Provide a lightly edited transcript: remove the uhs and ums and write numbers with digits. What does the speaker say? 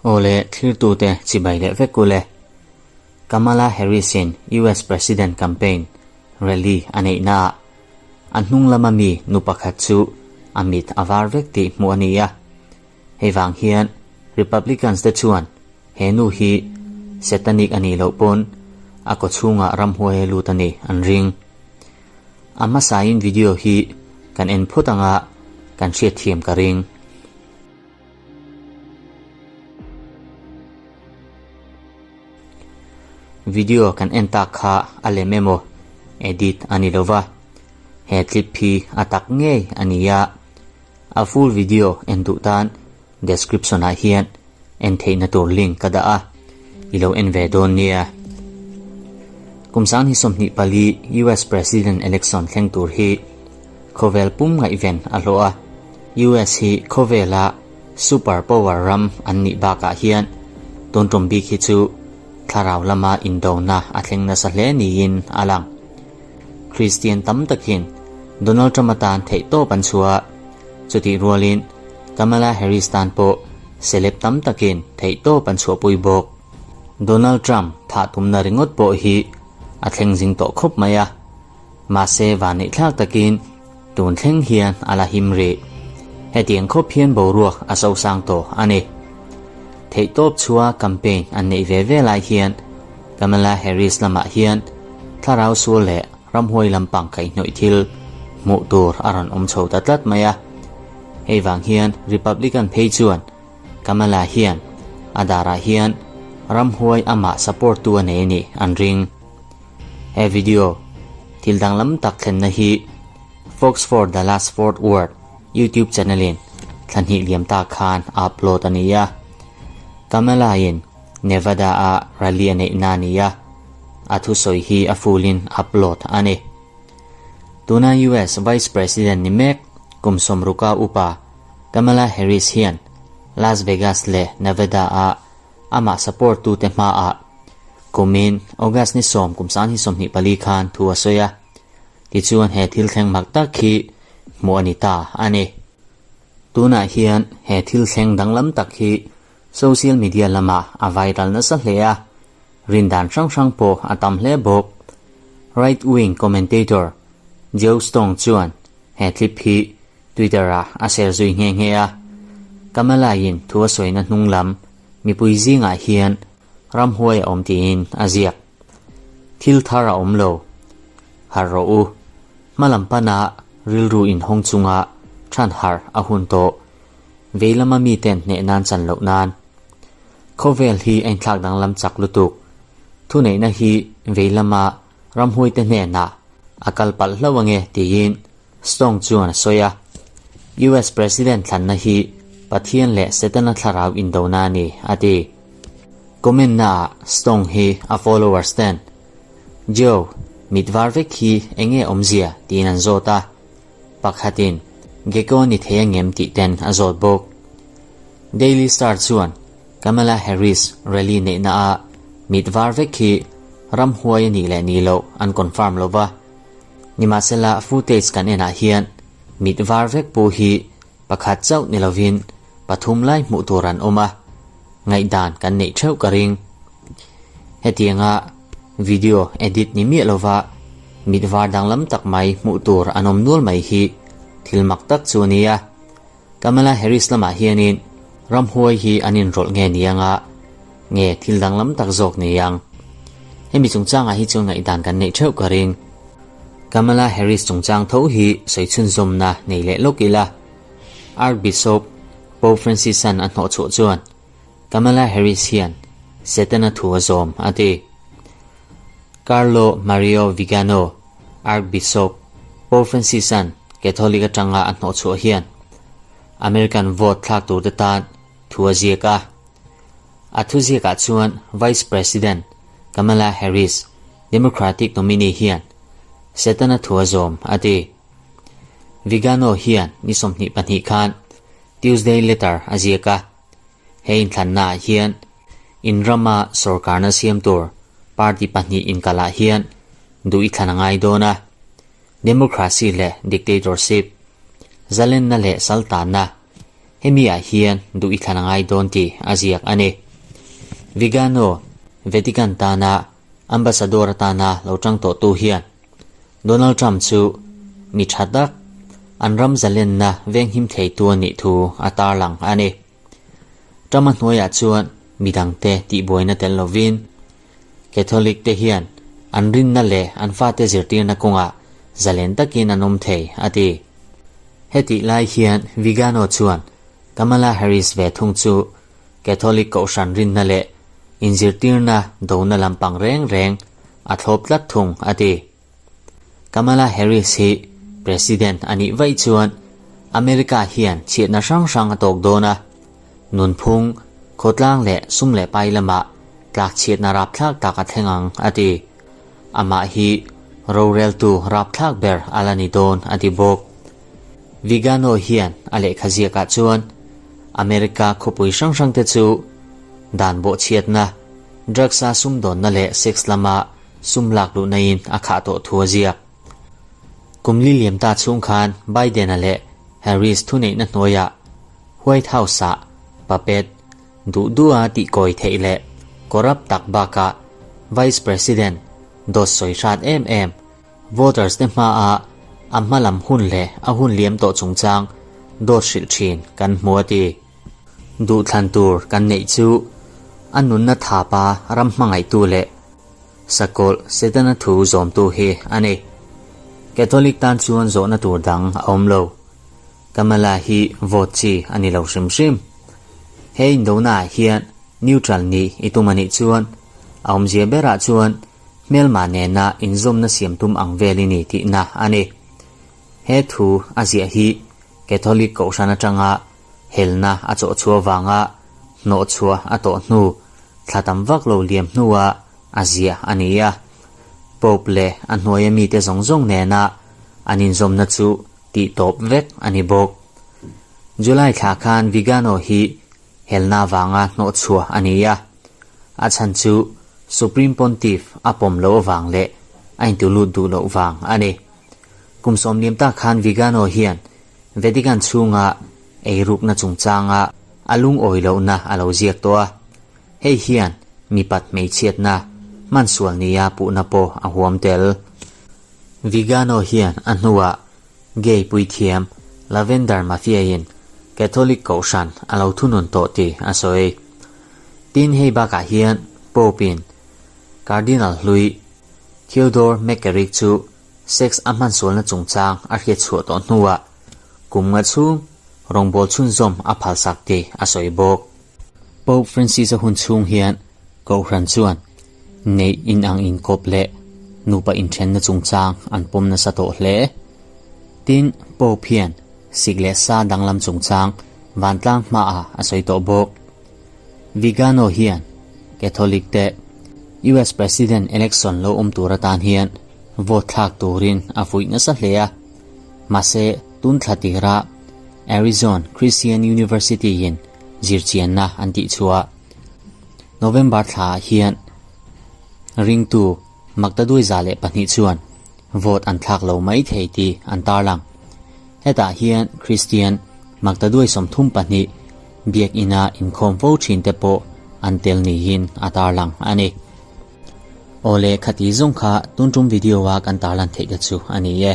Aw le thlirtute chibai leh vek ule. Kamala Harris-in US President campaign rally a neihnaah a hnung lama mi nu pakhat chu a mit a var vek tih hmuh a ni a. Hei vang hian Republicans te chuan he nu hi Satanic a nih loh pawn a kaw chhungah ramhuai a lut a ni an ring. A hmasain video hi kan en phawt anga kan hriatthiam ka ring. Video kan en tak kha a lem emaw edit a ni lova, he clip hi a tak ngei a ni a. A full video en duh tan description ah hian en theihna tur link ka dah a, i lo en ve dawn nia. Kum 2024 US President election thleng tur hi khawvel pum ngaihven a hlawh a, US hi khawvela super power ram an nih bakah hian tun tum bik hi chu thlarau lama indona a thleng nasa hle niin a lang. Kristian tam takin Donald Trump atan theihtawp an chhuah a, chutih rualin Kamala Harris tan pawh celeb tam takin theihtawp an chhuahpui bawk. Donald Trump thah tumna ringawt pawh hi a thleng zing tawh khawp mai a, mahse vanneihthlak takin tun thleng hian a la him rih. Hetiang khawp hian boruak a sosang tawh a ni. Theihtawp chhuah campaign an neih ve ve lai hian Kamala Harris lamah hian thlarau sual leh ramhuai lampang kaihhnawih thil hmuh tur a rawn awm chho ta tlat mai a. Hei vang hian Republican phei chuan Kamala hian a darah hian ramhuai amah support tu a nei a nih an ring. He video thil danglam tak thlenna hi Fox 4 Dallas Fort Worth YouTube channel in thla hnih liam ta khan a upload a ni a. Kamala in Nevada a rally a neih na a ni a, a thusawi hi a full in upload a ni. Tuna US Vice President ni mek kum sawmruka upa Kamala Harris hian Las Vegas leh Nevada a amah support tute hmaah kumin August ni sawm kum 2024 khan thu a sawi a, tichuan he thil thleng mak tak hi hmuh a ni ta a ni. Tunah hian he thil thleng danglam tak hi social media lamah a viral nasa hle a, rindan hrang hrang pawh a tam hle bawk. Right wing commentator Joe Stong chuan he clip hi Twitter-ah a share zui nghe nghe a. Kamala-in thu a sawina hnung lam mipui zingah hian ramhuai a awm tiin a ziak. Thil thar a awm lo. Harh rawh u. Hmalam pana rilru inhawng chunga than harh a hun tawh. Veilama miten hneh nan chan loh nan. Khawvel hi a inthlak danglam chak lutuk. Thuneihna hi veilama ramhuaite hnenah a kal palh hlauh ange tiin Stong chuan a sawi a, US President thlanna hi Pathian leh Setana thlarau indona a ni, a ti. Comment naah Stong hi a followers ten, Joe, mit var vek hi enge awmzia? tiin an zawt a, pakhatin Gecko ni thei angem tih ten a zawt bawk. Daily Star chuan Kamala Harris rally neihna ah mit var vek hi ramhuai a nih leh nih loh an confirm lova, Nimahsela footage kan enah hian mit var vek pawh hi pakhat chauh ni lovin pathum lai hmuh tur an awm a, ngaihdan kan neih theuh ka ring. Hetianga video edit ni miah lova mit var danglam tak mai hmuh tur an awm nual mai hi thil mak tak chu a nia. Kamala Harris lamah hianin ramhuai hi an inrawlh nge ni anga nge thil danglam tak zawk ni ang? Hemi chungchangah hi chuan ngaihdan kan neih theuh ka ring. Kamala Harris chungchang tho hi sawi chhunzawmna nei leh lawk ila. Archbishop Pope Francis-a'n a hnawhchhuah chuan Kamala Harris hian Setana thu a zawm a ti. Carlo Mario Vigano, Archbishop Pope Francis-a'n Catholic atanga a hnawhchhuah hian American vote thlak turte tan thu a ziak a. A thu ziakah chuan Vice President Kamala Harris, Democratic nominee hian Setana thu a zawm a ti. Vigano hian ni 22 khan Tuesday letter a ziak a. He inthlannaah hian in rama sorkarna siam tur party pahnih inkalh ah hian duh i thlan a ngai dawn a. Democracy leh dictatorship, zalenna leh saltanna. Hemi ah hian duh i thlan a ngai dawn tih a ziak a ni. Vigano, Vatican tana ambassador atana lo tang tawhtu hian Donald Trump chu mi tha tak, an ram zalenna venghim theitu a nih thu a tarlang a ni. Trump-a hnuaiah chuan midangte tihbuaina tel lovin Catholic te hian an rinna leh an fate zirtirna kawngah zalen takin an awm thei, a ti. Hetih lai hian Vigano chuan Kamala Harris ve thung chu Catholic kohhran rinna leh inzirtirna dona lampang reng reng a thlawp tlat thung, a ti. Kamala Harris hi President a nih vaih chuan America hian chhiatna hrang hrang a tawk dawn a, nunphung, khawtlang leh sum leh pai lamah tlakchhiatna rapthlak tak a thleng ang, a ti. Amah hi roreltu rapthlak ber a la ni dawn, a ti bawk. Vigano hian a lehkha ziakah chuan America khawpui hrang hrangte chu dan bawhchhiatna, drugs-a sumdawnna leh sex lama sum lak luhna in a khah tawh thu a ziak. Kum li liam ta chhung khan Biden-a leh Harris thuneihna hnuaiah White House-ah puppet duh duha tihkawi theih leh corrupt tak bakah Vice President dawt sawi hrat em em voters te hmaah a hma lam hun leh a hun liam tawh chungchang dawt hrilh thin kan hmu a ti. Duhthlan tur kan neih chu a nunna thapa ram hmangaihtu leh Sakawlh Setana thu zawmtu hi a ni. Catholic tan chuan zawhna tur dang a awm lo. Kamala hi vote chi a ni lo hrim hrim. He indona ah hian neutral nih i tum a nih chuan a awmzia berah chuan hmelma nena inzawmna siam tum ang vel i ni tihna a ni. He thu a ziah hi Catholic kohhran atanga helna a chawh chhuah vanga hnawh chhuah a tawh hnu thla tam vak lo liam hnua a ziah a ni a. Pope leh a hnuaia mite zawng zawng nena an inzawmna chu tih tawp vek a ni bawk. July thla khan Vigano hi helna vanga hnawh chhuah a ni a, a chhan chu Supreme Pontiff a pawm loh avang leh a intulut duh loh vang a ni. Kum sawmliam tak khan Vigano hian Vatican chhunga eirukna chungchanga a lungawi lohna a lo ziak tawh a, hei hian mipat hmeichhiatna hmansual nia puhna pawh a huam tel. Vigano hian a hnuah gay puithiam Lavender Mafia-in Catholic kohhran a lo thunun tawh tih a sawi. Tin, hei bakah hian Pope-in Cardinal hlui Theodore McCarrick chu Sex a hmansualna chungchang a hriat chhuah tawh hnuah kum nga chhung rawngbâwl chhunzawm a phalsak tih a sawi bawk. Pope Francis-a hun chhung hian Kohhran chuan neih inang inkawp leh nupa inthenna chungchang an pawm nasa tawh hle. Tin, Pope hian sik leh sa danglam chungchang vantlang hmaah a sawi tawh bawk. Vigano hian Catholic te US President election lo awm tur atan hian vote thlak turin a fuih nasa hle a, mahse tun thla tirah Arizon Christian University in zirchianna an tih chhuah November thla ah hian ringtu Maktaduai 102 chuan vote an thlak lo mai thei tih an tarlang. Hetah hian Kristian Maktaduai 32 biakina inkhawm fo thin te pawh an tel niin a tarlang a ni. Awle khati zawng kha tun tum video a kan tarlan theih te chu a ni e.